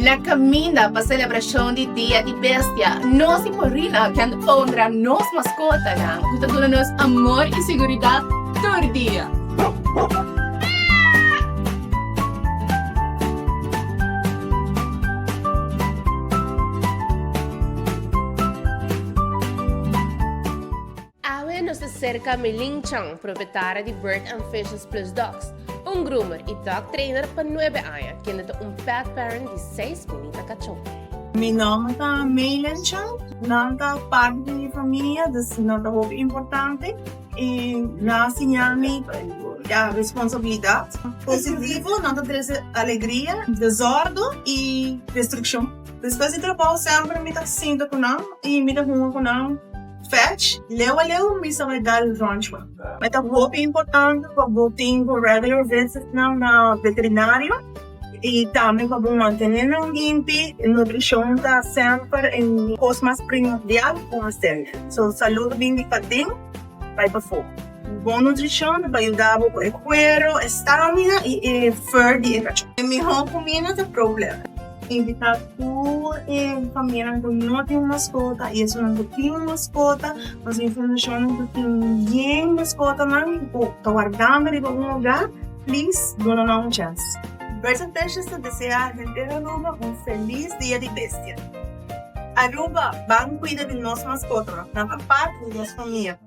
Na kaminda pa selebrashon di Dia di Bestia, nos di Purina kier honra nos maskotanan ku ta duna nos amor i siguridat tur dia. Awe nos ta serka Milin Chang, propietaria di Bird and Fishes Plus Dogs, un groomer i dog trainer pa nuebe aña, kende ta un pet parent di seis bunita kachó. Mi nòmber ta Meilin Chang. Nan ta parti di mi famia, dus nan ta hopi importante i nan a siña mi ya responsabilidat. Positivo, nan ta trese alegria, desòrdu i destrukshon. Despues di trabou semper mi ta sinta ku nan i mi ta hunga ku nan. Fetch, leu a leu mi sa bai dal rondje. E ta hopi importante pa bo tin bo regular visitnan na veterinario y tambe pa bo mantene nan limpi. Nutricion ta semper e cos mas primordial cu mester. So salud bin di paden bai pafo. Bon nutricion ta bai yuda bo cu e cuero, e stamina y e fur di e cacho. E miho cuminda ta problem. Invitá tur e famianan ku no tin un maskota i esunnan ku tin un maskota, nos tin fundashonnan ku tin yen maskotanan ku ta wardando riba un hogar, please duna nan un chèns. Birds and Fishes ta deseá henter Aruba un felis Dia di Bestia. Aruba, ban kuida di nos maskotanan, nan ta parti di nos famia.